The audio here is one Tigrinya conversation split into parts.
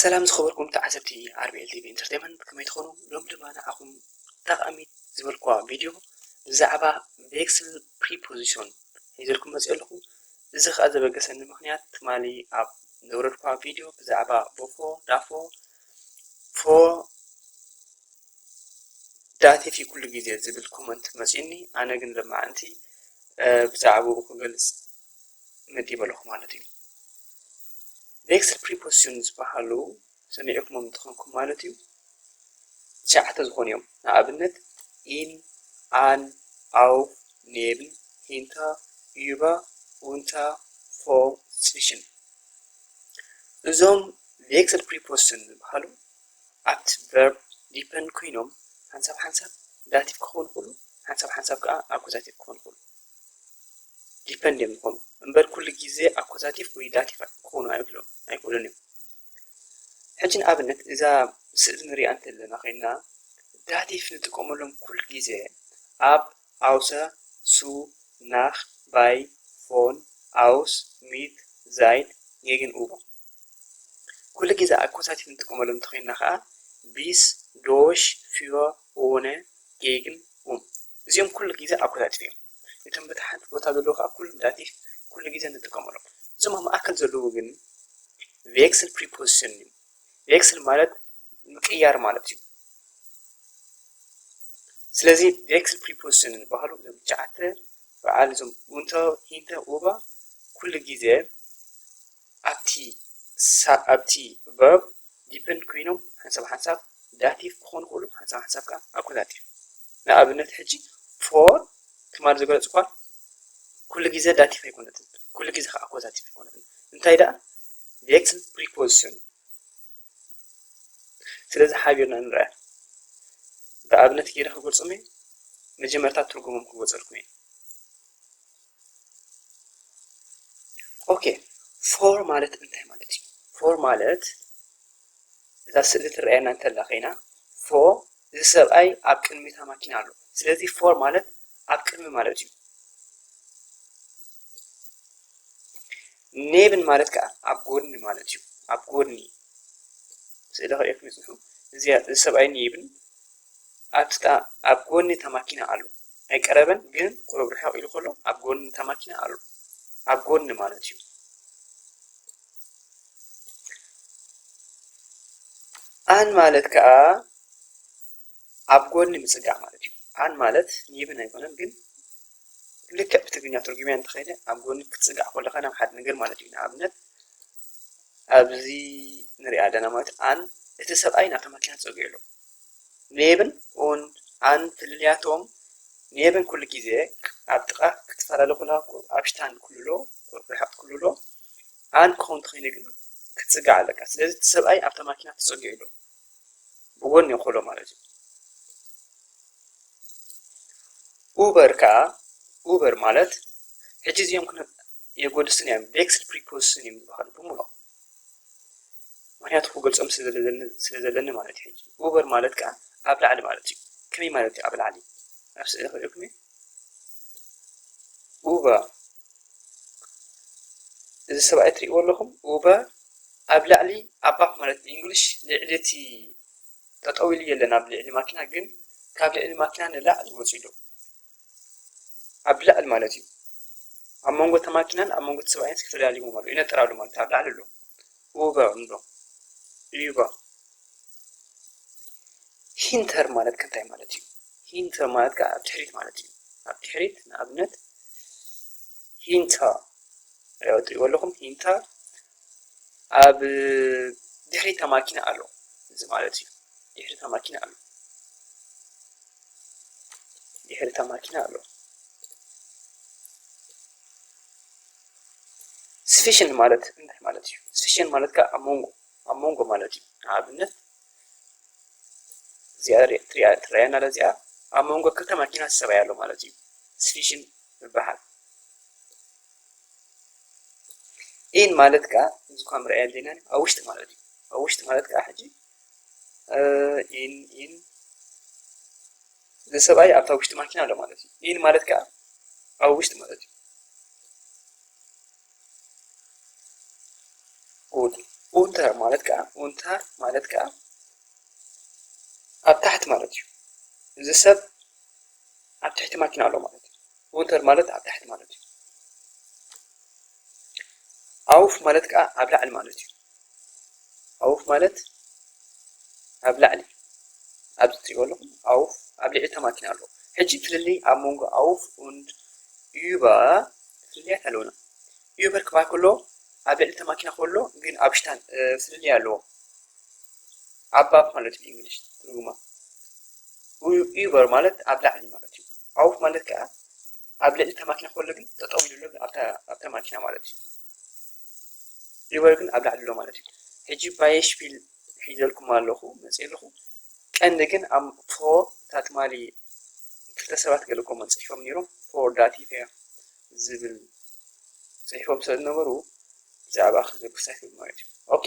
ሰላም ዝኸበርኩም ተዓዘብቲ ኣር ቢ ኤል ቲ ቪ ኢንተርቴይመንት፣ ከመይ ትኾኑ? ሎም ድማ ንዓኹም ጠቓሚት ዝበልኩዋ ቪድዮ ብዛዕባ ቬክስል ፕሪፖዚሽን ሒዘልኩም መፅእ ኣለኹ። እዚ ኸዓ ዘበገሰኒ ምኽንያት ትማሊ ኣብ ዘውረድኩዋ ቪድዮ ብዛዕባ ቦፎ፣ ዳፎ፣ ፎ፣ ዳቲቭ እዩ ኩሉ ግዜ ዝብል ኮመንት መፂኡኒ። ኣነ ግን ለማዓንቲ ብዛዕባኡ ክገልፅ መዲበ ኣለኹ ማለት እዩ። ቬክስል ፕሪፖዚሽን ዝበሃሉ ሰሚዕኩሞም እንትኾንኩም ማለት እዩ። ትሽዓተ ዝኾኑ እዮም። ንኣብነት ኢን፣ ኣን፣ ኣውፍ፣ ኔብን፣ ሂንታ፣ ዩባ፣ ኡንታ፣ ፎ፣ ስቪሽን። እዞም ቬክስል ፕሪፖዚሽን ዝበሃሉ ኣብቲ ቨርብ ዲፐንድ ኮይኖም ሓንሳብ ሓንሳብ ዳቲቭ ክኾኑ ይኽእሉ፣ ሓንሳብ ሓንሳብ ከዓ ኣኩዛቲቭ ክኾኑ ይኽእሉ። ዲፐንድ እዮም ዝኾኑ እምበር ኩሉ ግዜ ኣኩዛቲቭ ወይ ዳቲቭ ክኾኑ ኣይክእሉን ኣይክእሉን እዮም። ሕጂ ንኣብነት እዛ ስእሊ ንሪኣ እንተለና ኮይና ዳቲቭ ንጥቀመሎም ኩሉ ግዜ ኣብ፣ ኣውሰ፣ ሱ፣ ናኽ፣ ባይ፣ ፎን፣ ኣውስ፣ ሚት፣ ዛይት፣ ጌግን ኡባ። ኩሉ ግዜ ኣኩዛቲቭ ንጥቀመሎም እንተኮይንና ከዓ ቢስ፣ ዶሽ፣ ፊዮ፣ ኦነ፣ ጌግን፣ ኡም። እዚኦም ኩሉ ግዜ ኣኩዛቲቭ እዮም። እቶም በቲ ሓንቲ ቦታ ዘለዉ ከዓ ኩሉ ዳቲቭ ኩሉ ግዜ ንጥቀመሎም። እዞም ኣብ ማእከል ዘለዉ ግን ቬክስል ፕሪፖዚሽን እዩ። ቬክስል ማለት ምቅያር ማለት እዩ። ስለዚ ቬክስል ፕሪፖዚሽን ዝበሃሉ እዞም ትሽዓተ በዓል እዞም ኡንተ፣ ሂንተ፣ ኡባ ኩሉ ግዜ ኣብቲ ሳ-፣ ኣብቲ ቨርብ ዲፐንድ ኮይኖም ሓንሳብ ሓንሳብ ዳቲቭ ክኾኑ ይኽእሉ፣ ሓንሳብ ሓንሳብ ከዓ ኣኩዛቲቭ። ንኣብነት ሕጂ ፎር ትማሊ ዝገለፅኳ ኩሉ ግዜ ዳቲቭ ኣይኮነትን፣ ኩሉ ግዜ ከዓ ኣኩዛቲቭ ኣይኮነትን። እንታይ ደኣ ቬክስል ፕሪፖዚሽን። ስለዚ ሓቢርና ንርኣ። ብኣብነት ገይረ ክገልፆም እየ። መጀመርታ ትርጉሞም ክገልፀልኩም እየ። ኦኬ፣ ፎር ማለት እንታይ ማለት እዩ? ፎር ማለት እዛ ስእሊ ትረኣየና እንተላ ኮይና፣ ፎ፣ እዚ ሰብኣይ ኣብ ቅድሚ እታ ማኪና ኣሎ። ስለዚ ፎር ማለት ኣብ ቅድሚ ማለት እዩ። ኔብን ማለት ከዓ ኣብ ጎድኒ ማለት እዩ። ኣብ ጎድኒ ስእሊ ከርእየኩም ይፅንሑ። እዚ፣ እዚ ሰብኣይ ኔብን ኣብቲ ጣ-፣ ኣብ ጎኒ እታ ማኪና ኣሎ። ኣይቀረበን፣ ግን ቁሩብ ርሕቕ ኢሉ ከሎ ኣብ ጎኒ እታ ማኪና ኣሎ። ኣብ ጎኒ ማለት እዩ። ኣን ማለት ከዓ ኣብ ጎኒ ምፅጋዕ ማለት እዩ። ኣን ማለት ኔብን ኣይኮነን፣ ግን ልክዕ ብትግርኛ ትርጉምያ እንተኸይደ ኣብ ጎኒ ክትፅጋዕ ከለኻ ናብ ሓደ ነገር ማለት እዩ። ንኣብነት ኣብዚ ንሪኣ ኣለና ማለት ኣን እቲ ሰብኣይ ናብታ ማኪና ተፀጊዑ ኣሎ። ኔብን ኡን ኣን ፍልልያቶም ኔብን ኩሉ ግዜ ኣብ ጥቓ ክትፈላለ ከለኻ ኣብሽታን ክልሎ ርሕቕ ክልሎ ኣን ክኸውን ተኸይነ ግን ክትፅጋዕ ኣለካ። ስለዚ እቲ ሰብኣይ ኣብታ ማኪና ተፀጊዑ ኣሎ። ብጎኒ ከሎ ማለት እዩ። ኡበር ከዓ፣ ኡበር ማለት ሕጂ እዚኦም ክነ-፣ የጎድስን እዮም፣ ቬክስል ፕሪፖዚሽን እዮም ዝበሃሉ ብምሉኦም። ምክንያቱ ክገልጾም ስለ ዘለኒ፣ ስለ ዘለኒ ማለት እዩ። ሕጂ ኡበር ማለት ከዓ ኣብ ላዕሊ ማለት እዩ። ከመይ ማለት እዩ ኣብ ላዕሊ? ኣብ ስእሊ ክርእየኩም እዩ። ኡበር፣ እዚ ሰብኣይ ትርእይዎ ኣለኹም፣ ኡበር ኣብ ላዕሊ፣ ኣባፍ ማለት ብእንግሊሽ ልዕሊ እቲ ጠጠው ኢሉ የለን ኣብ ልዕሊ ማኪና፣ ግን ካብ ልዕሊ ማኪና ንላዕሊ ወፂኡ ኣሎ። ኣብ ላዕሊ ማለት እዩ። ኣብ መንጎ እታ ማኪናን ኣብ መንጎ እቲ ሰብኣይን ዝተፈላለዩ ማለት እዩ። ይነጥር ኣሎ ማለት እዩ። ኣብ ላዕሊ ኣሎ። ኡበር ንብሎ። ኡበር። ሂንተር ማለት ከ እንታይ ማለት እዩ? ሂንተር ማለት ከ ኣብ ድሕሪት ማለት እዩ። ኣብ ድሕሪት ንኣብነት ሂንተር፣ ያው እትሪእዎ ኣለኹም ሂንተር ኣብ ድሕሪት እታ ማኪና ኣሎ። እዚ ማለት እዩ። ድሕሪት እታ ማኪና ኣሎ። ድሕሪ እታ ማኪና ኣሎ። ስፊሽን ማለት እንታይ ማለት እዩ? ስፊሽን ማለት ከኣ ኣብ መንጎ፣ ኣብ መንጎ ማለት እዩ። ንኣብነት እዚኣ ሪ-፣ ትሪኣ-፣ ትረኣየና ኣላ እዚኣ ኣብ መንጎ ክልተ ማኪና ሰብኣይ ኣሎ ማለት እዩ። ስፊሽን ይበሃል። ኢን ማለት ከኣ እዚ እኳ ምርኣያ ኣለና ኣብ ውሽጢ ማለት እዩ። ኣብ ውሽጢ ማለት ከኣ ሕጂ እ፣ ኢን፣ ኢን፣ እዚ ሰብኣይ ኣብታ ውሽጢ ማኪና ኣሎ ማለት እዩ። ኢን ማለት ከኣ ኣብ ውሽጢ ማለት እዩ። ጉድ። ኡንተር ማለት ከዓ ኡንተር ማለት ከዓ ኣብ ታሕቲ ማለት እዩ። እዚ ሰብ ኣብ ትሕቲ ማኪና ኣሎ ማለት እዩ። ኡንተር ማለት ኣብ ታሕቲ ማለት እዩ። ኣውፍ ማለት ከዓ ኣብ ላዕሊ ማለት እዩ። ኣውፍ ማለት ኣብ ላዕሊ ኣብዚ ትሪእዎ ኣለኹም ኣውፍ ኣብ ልዕሊ እታ ማኪና ኣሎ። ሕጂ ፍልልይ ኣብ መንጎ ኣውፍ und über ፍልልያት ኣለውና። Über ክበሃል ከሎ ኣብ ልዕሊ እታ ማኪና ከሎ ግን ኣብ ሽታን ፍልልይ ኣለዎ። ኣባብ ማለት ብእንግሊሽ ትርጉማ። Über ማለት ኣብ ላዕሊ ማለት እዩ። ኣውፍ ማለት ከዓ ኣብ ልዕሊ እታ ማኪና ከሎ ግን ጠጠው ኢሉ ኣሎ ኣብታ ማኪና ማለት እዩ። Über ግን ኣብ ላዕሊ ኣሎ ማለት እዩ። ሕጂ Beispiel ሒዘልኩም ኣለኹ መፅእ ኣለኹ። ቀንዲ ግን ኣብ for እታ ትማሊ ክልተ ሰባት ገለ ኮመንት ፅሒፎም ነይሮም። For dative እያ ዝብል ፅሒፎም ስለ ዝነበሩ ብዛዕባ ክገብር ሳይክል ማለት እዩ። ኦኬ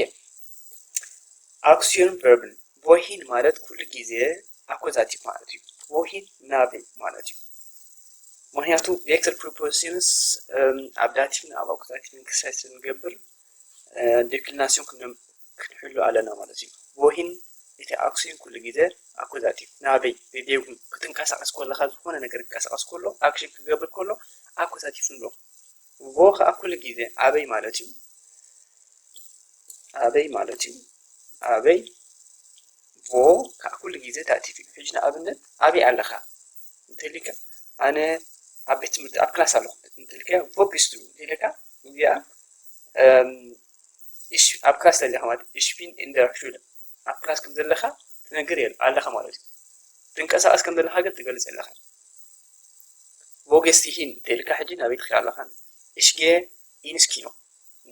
ኣክሲዮን ቨርብን wohin ማለት ኩሉ ግዜ ኣኮዛቲቭ ማለት እዩ። Wohin ናበይ ማለት እዩ። ምክንያቱ vexed prepositions ኣብ ዳቲቭን ኣብ ኣኮዛቲቭን ክሳይ ስለ ንገብር ዲክሊናሲዮን ክንሕሉ ኣለና ማለት እዩ። Wohin እቲ ኣክሲዮን ኩሉ ግዜ ኣኮዛቲቭ ናበይ bewegen ክትንቀሳቀስ ከለካ ዝኾነ ነገር ክንቀሳቀስ ከሎ ኣክሽን ክገብር ከሎ ኣኮዛቲቭ ንብሎ። Wo ከዓ ኩሉ ግዜ ኣበይ ማለት እዩ። ኣበይ ማለት እዩ። ኣበይ wo ከዓ ኩሉ ግዜ ዳቲቭ እዩ። ሕጂ ንኣብነት ኣበይ ኣለኻ እንተሊካ ኣነ ኣብ ቤት ትምህርቲ ኣብ ክላስ ኣለኹ እንተሊካ wo bist du እንተሊካ እዚኣ ኣብ ክላስ ዘለኻ ማለት ich bin in der Schule ኣብ ክላስ ከም ዘለኻ ትነግር ኣለኻ ማለት እዩ። ትንቀሳቀስ ከም ዘለኻ ግን ትገልጽ ኣለኻ። Wo gehst du hin እንተልካ ሕጂ ናበይ ትኸይድ ኣለኻ? Ich gehe ins Kino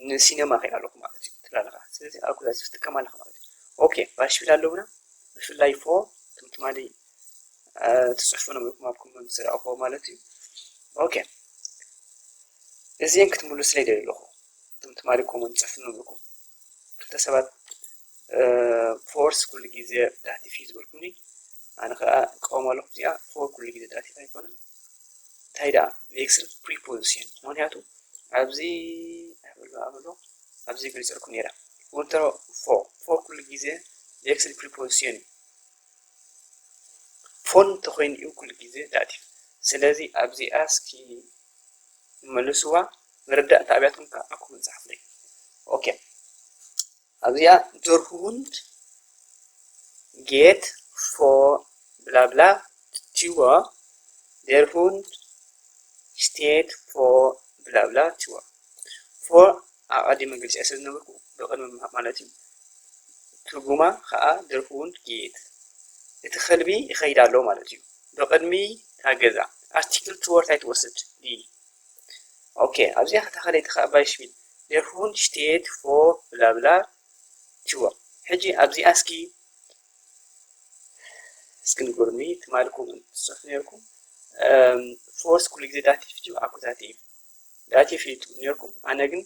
ንሲነማ ከይድ ኣለኹ ማለት እዩ ትብል ኣለኻ። ስለዚ ኣኩዛቲቭ ትጥቀም ኣለኻ ማለት እዩ። ኦኬ Beispiel ኣለውና ብፍላይ for ትም ትማሊ ትፅሕፉ ነበርኩም ኣብ ኮመንት ዝረኣኹዎ ማለት እዩ። ኦኬ እዚአን ክትምልሱለይ ደሊ ኣለኹ። ትም ትማሊ ኮመንት ትፅሕፉ ነበርኩም ክልተ ሰባት for ኩሉ ግዜ ዳቲቭ እዩ ዝበልኩኒ። ኣነ ከዓ እቃወም ኣለኹ እዚኣ for ኩሉ ግዜ ዳቲቭ ኣይኮነን። እንታይ ደኣ vexed preposition ምክንያቱ ኣብዚ ኣበሎ ኣበሎ ኣብዚ ገሊፀልኩም ነይረ። Unter for for ኩሉ ግዜ vexed preposition እዩ። Von እንተኮይኑ እዩ ኩሉ ግዜ ዳቲቭ። ስለዚ ኣብዚኣ እስኪ መልስዋ መረዳእታ ኣብያትኩም ከዓ ኣብ ኮመንት ፃሓፉለይ። ኦኬ ኣብዚኣ der Hund geht vor bla bla Tür der Hund steht vor bla bla Tür vor ኣቐዲመ ገልፂኣ ስለ ዝነበርኩ ብቕድሚ ምሃብ ማለት እዩ። ትርጉማ ከዓ der Hund geht እቲ ከልቢ ይኸይድ ኣሎ ማለት እዩ። ብቕድሚ እታ ገዛ ኣርቲክል ትወር እንታይ ትወስድ? ዲ ኦኬ ኣብዚኣ እታ ካልኣይቲ ከዓ Beispiel der Hund steht vor bla bla Tür ሕጂ ኣብዚኣ እስኪ እስኪ ንገሩኒ ትማሊ ኮመንት ትፅሕፉ ነይርኩም for ኩሉ ግዜ ዳቲቭ ድዩ ኣኩዛቲቭ ዳቲቭ እዩ ትብሉ ነይርኩም ኣነ ግን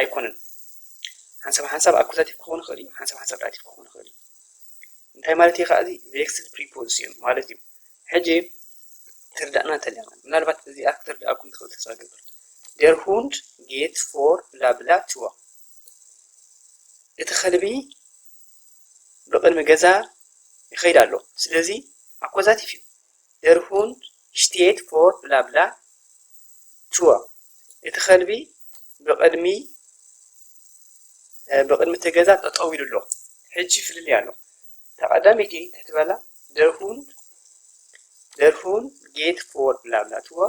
ኣይኮነን ሓንሳብ ሓንሳብ ኣኩዛቲቭ ክኸውን ይኽእል እዩ ሓንሳብ ሓንሳብ ዳቲቭ ክኸውን ይኽእል እዩ እንታይ ማለት እዩ ከዓ እዚ vexed preposition ማለት እዩ ሕጂ ትርዳእና እንተሊያ ምናልባት እዚኣ ክትርዳእኩም ትኽእል ተስፋ ገብር der Hund geht vor bla bla Tür እቲ ከልቢ ብቕድሚ ገዛ ይኸይድ ኣሎ ስለዚ ኣኮዛቲቭ እዩ der Hund steht vor bla bla Tür እቲ ከልቢ ብቕድሚ ብቕድሚ እቲ ገዛ ጠጠው ኢሉ ኣሎ ሕጂ ፍልልይ ኣሎ ተቐዳመይቲ ትሕቲ በላ der Hund der Hund geht vor bla bla Tür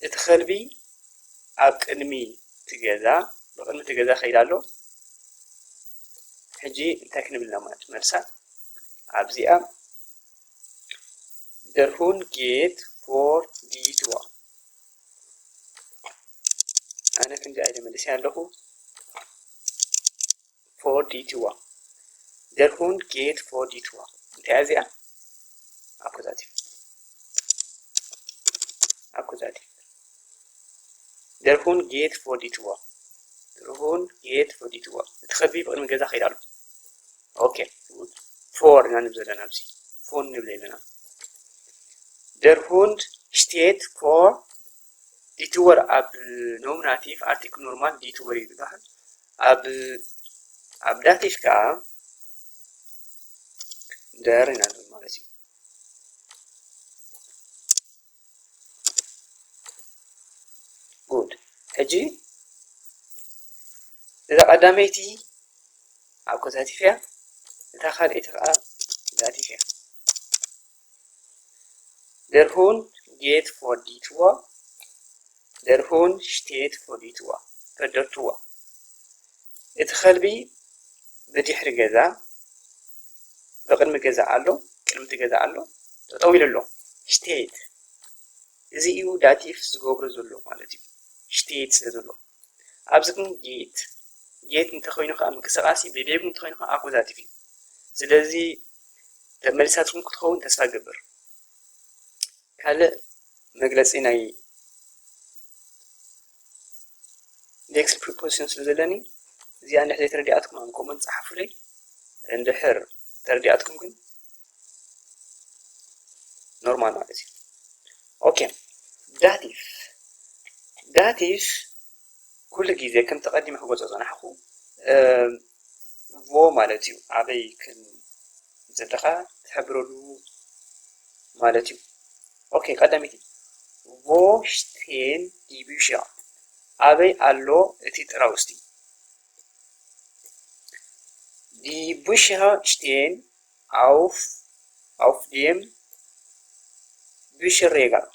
እቲ ከልቢ ኣብ ቅድሚ እቲ ገዛ ብቕድሚ እቲ ገዛ ይኸይድ ኣሎ ሕጂ እንታይ ክንብል ኢና ማለት መልሳ ኣብዚኣ der Hund geht vor die Tür ኣነ ክንዲ ኢለ መሊሰያ ኣለኹ vor die Tür der Hund geht vor die Tür እንታይ እዚኣ ኣኩዛቲቭ ኣኩዛቲቭ der Hund geht vor die Tür der Hund geht vor die Tür እቲ ከልቢ ብቕድሚ ገዛ ይኸይድ ኣሎ ኦኬ vor ኢና ንብል ዘለና ኣብዚ von ንብል ኣለና der Hund steht vor die Tür ኣብ ኖሚናቲቭ ኣርቲክል ኖርማል die Tür እዩ ዝበሃል ኣብ ኣብ ዳቲቭ ከዓ ደር ኢና ንብል ማለት እዩ። ጉድ። ሕጂ እዛ ቀዳመይቲ ኣኩዛቲቭ እያ፣ እታ ካልኣይቲ ከዓ ዳቲቭ እያ። Der Hund geht vor die Tür. Der Hund steht vor die Tür. Vor der Tür. እቲ ከልቢ ብድሕሪ ገዛ፣ ብቕድሚ ገዛ ኣሎ፣ ቅድሚ እቲ ገዛ ኣሎ፣ ጠጠው ኢሉ ኣሎ። Steht። እዚ እዩ ዳቲቭ ዝገብሮ ዘሎ ማለት እዩ። Steht ስለ ዘሎ። ኣብዚ ግን ጌት፣ ጌት እንተኾይኑ ከዓ ምንቅስቃስ እዩ፣ ቤቤጉ እንተኾይኑ ከዓ ኣኩዛቲቭ እዩ። ስለዚ ተመሊሳትኩም ክትኸውን ተስፋ እገብር። ካልእ መግለጺ ናይ ቬክስል ፕሪፖዚሽን ስለ ዘለኒ፣ እዚኣ እንድሕር ዘይተረዲኣትኩም ኣብ ኮመንት ጸሓፉለይ። እንድሕር ተረዲኣትኩም ግን ኖርማል ማለት እዩ። ኦኬ፣ ዳቲቭ። ዳቲቭ ኩሉ ግዜ ከምቲ ቀዲመ ክገልጾ ዝጸናሕኩ፣ እ፣ ቮ ማለት እዩ። ኣበይ ከም ዘለኻ ትሕብረሉ ማለት እዩ። ኦኬ፣ ቀዳመይቲ። Wo stehen die Bücher? ኣበይ ኣሎ እቲ ጥራውስቲ? Die Bücher stehen auf, auf dem Bücherregal.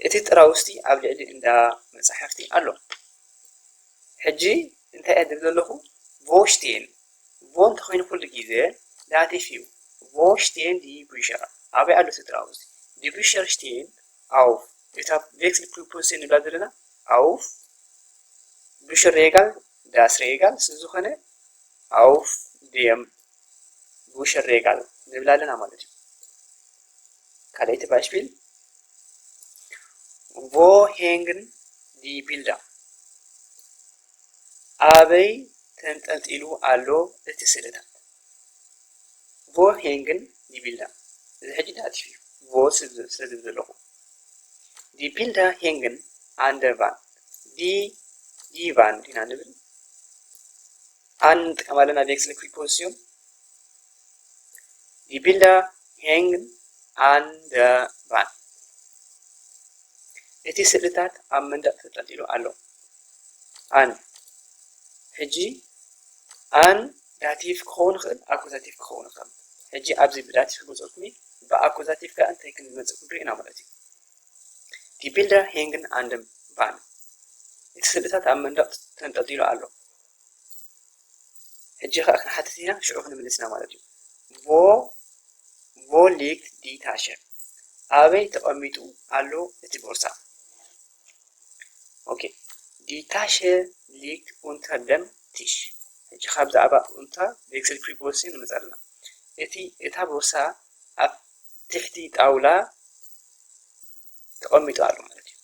እቲ ጥራውስቲ ኣብ ልዕሊ እንዳ መጻሕፍቲ ኣሎ። ሕጂ እንታይ እየ ዝብል ዘለኹ? Wo stehen። ቮ እንተኾይኑ ኩሉ ግዜ ዳቲቭ እዩ። Wo stehen die Bücher? ኣበይ ኣሎ እቲ ጥራውስቲ? Die Bücher stehen auf። እታ ቬክስል ፕሪፖዚሽን ንብላ ዘለና፣ auf Bücherregal፣ das Regal ስለ ዝኾነ፣ auf dem Bücherregal ንብል ኣለና ማለት እዩ። ካልኣይቲ ባይሽፒል፣ Wo hängen die Bilder? ኣበይ ተንጠልጢሉ ኣሎ እቲ ስእልታት? Wo hängen die Bilder? እዚ ሕጂ ዳቲቭ እዩ። ቮ ስለ ዝብል ዘለኹ። Die Bilder hängen an der Wand። Die፣ die Wand ኢና ንብል። An ንጥቀም ኣለና ቬክስል ፕሪፖዚሽን። Die Bilder hängen an der Wand። እቲ ስእልታት ኣብ መንደቕ ተንጠልጢሉ ኣሎ። An። ሕጂ an ዳቲቭ ክኸውን ይኽእል፣ ኣኩዛቲቭ ክኸውን ይኽእል። ሕጂ ኣብዚ ብዳቲቭ ክመፀኩም እዩ፣ ብኣኩዛቲቭ ከኣ እንታይ ክንመፀኩም ርኢና ማለት እዩ። Die Bilder hängen an der Wand። እቲ ስእልታት ኣብ መንደቕ ተንጠልጢሉ ኣሎ። ሕጂ ከኣ ክንሓትት ኢና፣ ሽዑ ክንምልስ ኢና ማለት እዩ። Wo፣ wo liegt die Tasche? ኣበይ ተቐሚጡ ኣሎ እቲ ቦርሳ? ኦኬ፣ die Tasche liegt unter dem Tisch። ሕጂ ካብ ብዛዕባ unter ቬክስል ፕሪፖዚሽን ንመጽእ ኣለና። እቲ፣ እታ ቦርሳ ኣብ ትሕቲ ጣውላ ተቐሚጡ ኣሎ ማለት እዩ።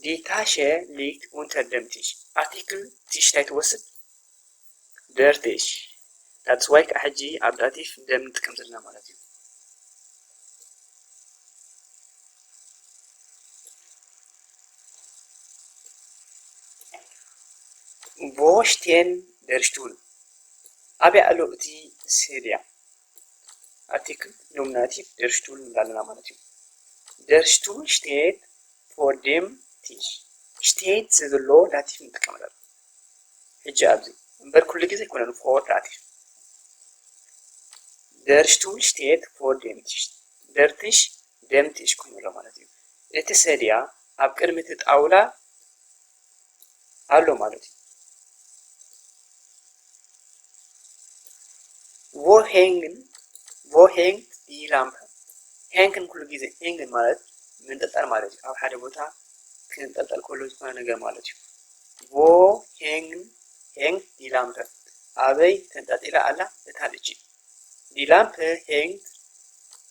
Die Tasche liegt unter dem Tisch። ኣርቲክል Tisch እንታይ ትወስድ? Der Tisch። That's why ከዓ ሕጂ ኣብ ዳቲቭ dem ንጥቀም ዘለና ማለት እዩ። Wo stehen der Stuhl? ኣበይ ኣሎ እቲ ሰድያ? ኣርቲክል ኖሚናቲቭ der Stuhl ንብል ኣለና ማለት እዩ። Der Stuhl steht vor dem Tisch። Steht ስለ ዘሎ ዳቲቭ ንጥቀም ኣለና። ሕጂ ኣብዚ እምበር ኩሉ ግዜ ኣይኮነን vor ዳቲቭ። Der Stuhl steht vor dem Tisch። Der Tisch dem Tisch ኮይኑ ኣሎ ማለት እዩ። እቲ ሰድያ ኣብ ቅድሚ እቲ ጣውላ ኣሎ ማለት እዩ። Wo hängen፣ wo hängt die Lampe? Hängen ኩሉ ግዜ፣ hängen ማለት ምንጥልጣል ማለት እዩ። ኣብ ሓደ ቦታ ክንጠልጠል ከሎ ዝኾነ ነገር ማለት እዩ። Wo hängen፣ hängt die Lampe? ኣበይ ተንጠልጢላ ኣላ እታ ልቺ? Die Lampe hängt፣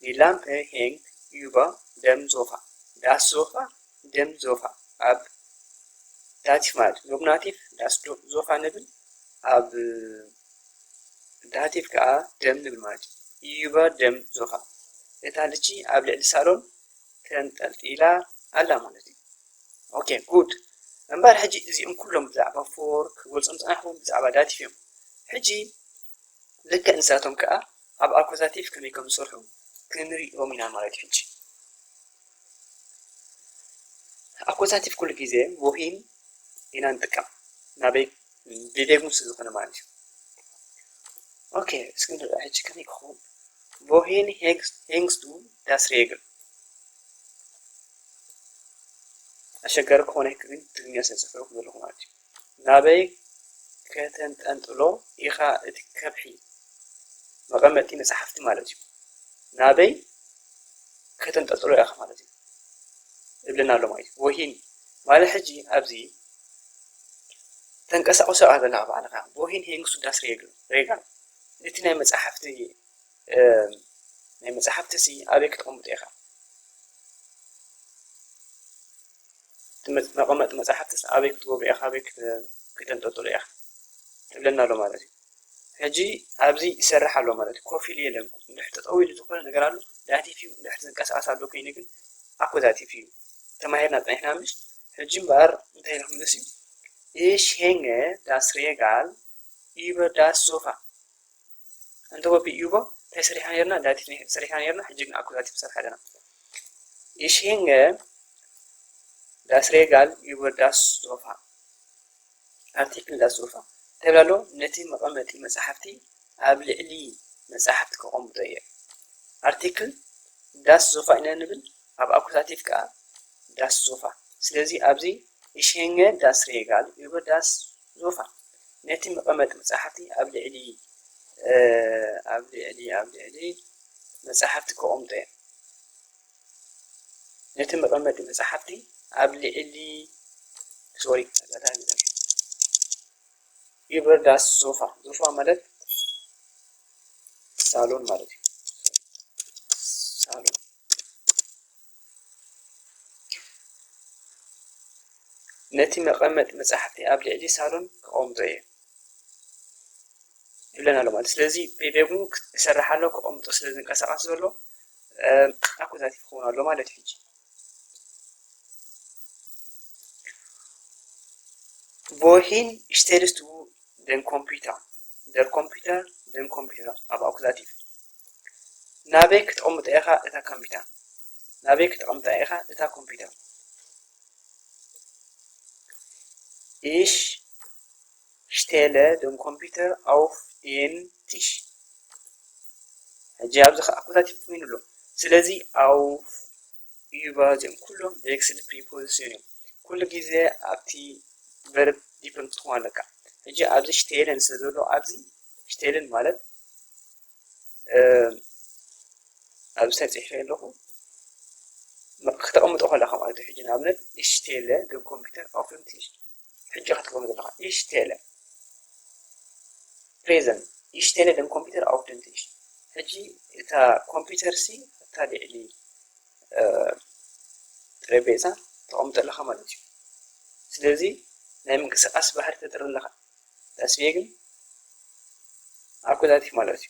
die Lampe hängt über dem Sofa። Das Sofa፣ dem Sofa። ኣብ ዳቲቭ ማለት ኖሚናቲቭ das Do-፣ Sofa ንብል፣ ኣብ ዳቲቭ ከዓ dem ንብል ማለት እዩ። Über dem Sofa። እታ ልቺ ኣብ ልዕሊ ሳሎን ተንጠልጢላ ኣላ ማለት እዩ። ኦኬ፣ ጉድ። እምበር ሕጂ እዚኦም ኩሎም ብዛዕባ for ክገልጾም ዝጸናሕኩ ብዛዕባ ዳቲቭ እዮም። ሕጂ ልክዕ ንሳቶም ከኣ ኣብ ኣኩዛቲቭ ከመይ ከም ዝሰርሑ ክንሪኦም ኢና ማለት እዩ። ሕጂ ኣኩዛቲቭ ኩሉ ግዜ ዎሂን ኢና ንጥቀም፣ ናበይ ብደግሙ ስለ ዝኾነ ማለት እዩ። ኦኬ፣ እስኪ ንርኣ ሕጂ ከመይ ክኸውን። ዎሂን ሄንግስ ዱ ዳስ ሬግል። ኣሸጋሪ ክኾነ ግን ትግርኛ ስለ ዝፈለኹ ዘለኹ ማለት እዩ። ናበይ ከተንጠልጥሎ ኢኻ እቲ ከብሒ፣ መቐመጢ መጽሓፍቲ ማለት እዩ። ናበይ ከተንጠልጥሎ ኢኻ ማለት እዩ። እብለና ኣሎ ማለት እዩ። ዎሂን ማለት ሕጂ ኣብዚ ተንቀሳቕሶ ኢኻ ዘለኻ ባዕልኻ። ዎሂን ሄንግስ ዱ ዳስ ሬግል፣ ሬጋል። እቲ ናይ መጽሓፍቲ፣ እ፣ ናይ መጽሓፍቲ ሲ ኣበይ ክተቐምጦ ኢኻ? እቲ መጽ-፣ መቐመጢ መጽሓፍትስ ኣበይ ክትገብሮ ኢኻ? ኣበይ ክተ-፣ ክተንጠልጥሎ ኢኻ? ትብለና ኣሎ ማለት እዩ። ሕጂ ኣብዚ ይሰርሕ ኣሎ ማለት እዩ። ኮፍ ኢሉ የለን። እንድሕር ጠጠው ኢሉ ዝኾነ ነገር ኣሎ፣ ዳቲቭ እዩ። እንድሕር ዝንቀሳቐስ ኣሎ ኮይኑ ግን ኣኩዛቲቭ እዩ። ተማሂርና ጸኒሕና ምሽ? ሕጂ እምበኣር እንታይ ኢሉ ክምልስ እዩ? Ich hänge das Regal über das Sofa። እንተ ወቢ ይቦ እንታይ ሰሪሕና ነርና? ዳቲቭ ሰሪሕና ነርና። ሕጂ ግን ኣኩዛቲቭ ንሰርሕ ኣለና። Ich hänge das Regal über das Sofa። ኣርቲክል ዳስ ዞፋ እንታይ ይብል ኣሎ? ነቲ መቐመጢ መጻሕፍቲ ኣብ ልዕሊ መጻሕፍቲ ከቐምጦ እየ። ኣርቲክል ዳስ ዞፋ ኢና ንብል፣ ኣብ ኣኩዛቲቭ ከኣ ዳስ ዞፋ። ስለዚ ኣብዚ Ich hänge das Regal über das Sofa፣ ነቲ መቐመጢ መጻሕፍቲ ኣብ ልዕሊ፣ እ፣ ኣብ ልዕሊ፣ ኣብ ልዕሊ መጻሕፍቲ ከቐምጦ እየ። ነቲ መቐመጢ መጻሕፍቲ ኣብ ልዕሊ፣ ሶሪ፣ ኣጋጣሚ፣ über das Sofa፣ ዞፋ ማለት ሳሎን ማለት እዩ። ሳሎን። ነቲ መቐመጢ መጻሕፍቲ ኣብ ልዕሊ ሳሎን ከቐምጦ እየ ይብለና ኣሎ ማለት። ስለዚ ብደግሙ ክሰርሕ ኣሎ፣ ከቐምጦ ስለ ዝንቀሳቐስ ዘሎ፣ እ፣ ኣኩዛቲቭ ክኸውን ኣሎ ማለት እዩ። ሕጂ Wohin stellst du den Computer? Der Computer፣ den Computer፣ ኣብ ኣኩዛቲቭ። ናበይ ክትቐምጦ ኢኻ እታ ኮምፒውተር? ናበይ ክትቐምጣ ኢኻ እታ ኮምፒውተር? Ich stelle den Computer auf den Tisch። ሕጂ ኣብዚ ኸዓ ኣኩዛቲቭ ኮይኑ ኣሎ። ስለዚ auf፣ über፣ እዚኦም ኩሎም ቬክስድ ፕሪፖዚሽን እዮም። ኩሉ ግዜ ኣብቲ ቨርብ ዲፐንድ ክትኮን ኣለካ። ሕጂ ኣብዚ ሽቴለን ስለ ዘሎ ኣብዚ ሽቴለን ማለት፣ እ፣ ኣብዚ እንታይ ጽሒፈ ኣለኹ? መ-፣ ክተቐምጦ ከለኻ ማለት እዩ። ሕጂ ንኣብነት፣ ich stelle den Computer auf den Tisch። ሕጂ ክትቀምጦ ኣለኻ። Ich stelle። ፕሬዘንት። Ich stelle den Computer auf den Tisch። ሕጂ እታ ኮምፒውተር ሲ ኣብታ ልዕሊ፣ እ፣ ጠረጴዛ ተቐምጦ ኣለኻ ማለት እዩ። ስለዚ ናይ ምንቅስቓስ ባህሪ ተጥሪ ኣለኻ። Das Wegen ኣኩዛቲቭ ማለት እዩ።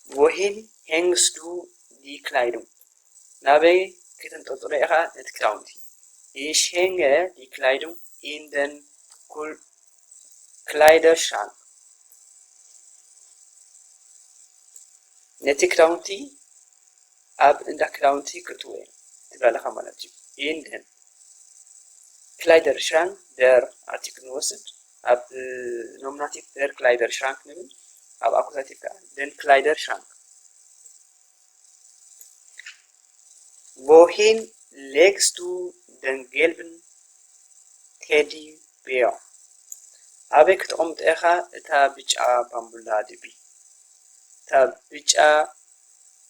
Wohin hängst du die Kleidung? ናበይ ከተንጠልጥሎ ኢኻ ነቲ ክዳውንቲ? Ich hänge die Kleidung in den Kl-, Kleiderschrank። ነቲ ክዳውንቲ ኣብ እንዳ ክዳውንቲ ክእትዎ እየ ትብል ኣለኻ ማለት እዩ። In den Kleiderschrank der ኣርቲክል ንወስድ፣ ኣብ ኖሚናቲቭ der Kleiderschrank ንብል፣ ኣብ ኣኩዛቲቭ ከኣ den Kleiderschrank። Wohin legst du den gelben Teddybär? ኣበይ ክትቐምጦ ኢኻ እታ ብጫ ባምቡላ ድቢ? እታ ብጫ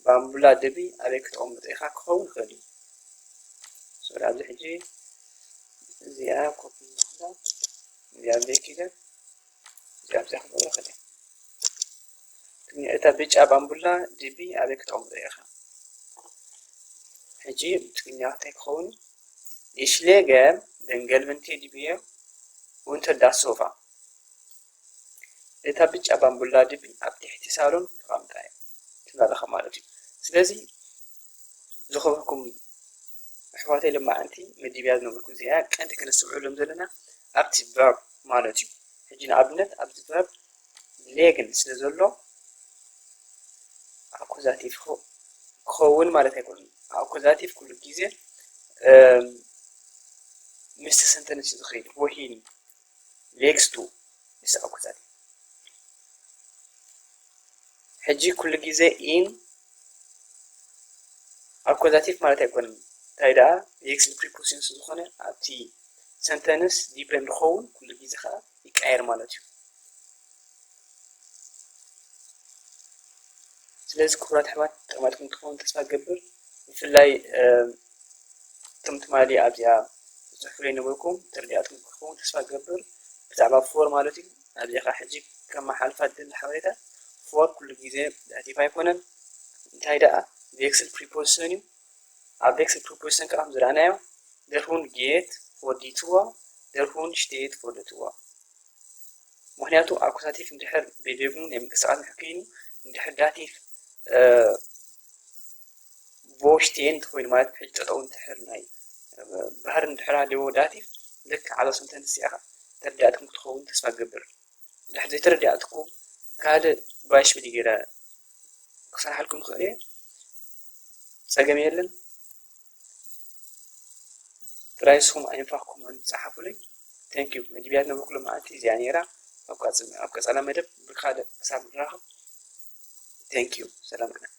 ባምቡላ ድቢ ኣበይ ክትቐምጦ ኢኻ ክኸውን ይኽእል እዩ። ሶሪ፣ ኣብዚ ሕጂ እዚኣ ኮፒ ንብላ፣ እዚኣ ቤክ ኢለ እዚኣ ኣብዚኣ ክገብራ ይኽእል እየ። እታ ብጫ ባምቡላ ድቢ ኣበይ ክተቐምጦ ኢኻ? ሕጂ ብትግርኛ እንታይ ክኸውን? Ich lege den gelben Teddybär unter das Sofa። እታ ብጫ ባምቡላ ድቢ ኣብ ትሕቲ ሳሎን ክቐምጣ እየ ትብል ኣለኻ ማለት እዩ። ስለዚ ዝኸበርኩም ኣሕዋተይ፣ ሎማዓንቲ መዲብያ ዝነበርኩ እዚኣ ቀንዲ ከነስተውዕሎም ዘለና ኣብቲ verb ማለት እዩ። ሕጂ ንኣብነት ኣብዚ verb legen ስለ ዘሎ accusative ክኸውን ማለት ኣይኮነን። Accusative ኩሉ ግዜ ምስቲ sentence እዩ ዝኸይድ። Wohin legst du ምስቲ accusative። ሕጂ ኩሉ ግዜ in accusative ማለት ኣይኮነን። እንታይ ደኣ፣ wechselpreposition ዝኾነ ኣብቲ sentence depend ዝኸውን ኩሉ ግዜ ከዓ ይቀየር ማለት እዩ። ስለዚ ክቡራት ኣሕዋት፣ ጠቕማትኩም ትኸውን ተስፋ ገብር። ብፍላይ እቶም ትማሊ ኣብዚኣ ዝፅሕፉለይ ነበርኩም ተረዲኣትኩም ክኸውን ተስፋ ገብር። ብዛዕባ for ማለት እዩ። ኣብዚኣ ከዓ ሕጂ ከመሓልፋ ዝደሊ ሓበሬታ፣ for ኩሉ ግዜ ዳቲቭ ኣይኮነን። እንታይ ደኣ፣ wechselpreposition እዩ። ኣብ wechselpreposition ከዓ ከም ዝረኣናዮ፣ der Hund geht vor die Tür, der Hund steht vor der Tür። ምክንያቱ accusative እንድሕር ብደግሙ ናይ ምንቅስቃስ እንድሕር ኮይኑ፣ እንድሕር ዳቲቭ vo stehen እንተኮይኑ፣ ማለት ሕጂ ጠጠው እንድሕር ናይ ባህሪ እንድሕር ሃልዎ ዳቲቭ፣ ልክዕ ኣብዛ sentence እዚኣ ተረዲኣትኩም ክትኸውን ተስፋ ገብር። ድሕር ዘይተረዲኣትኩም ካልእ ባይሽፒል ገይረ ክሰርሓልኩም ይኽእል እየ። ጸገም የለን። ጥራይ ንስኹም ኣይንፋኽኩም ጸሓፉለይ። Thank you። መዲብያ ዝነበርኩ ሎማዓንቲ እዚኣ ነይራ። ኣብ ቀጽ-፣ ኣብ ቀጻላ መደብ ብካልእ ክሳብ ንራኸብ። Thank you። ሰላም ቅነ።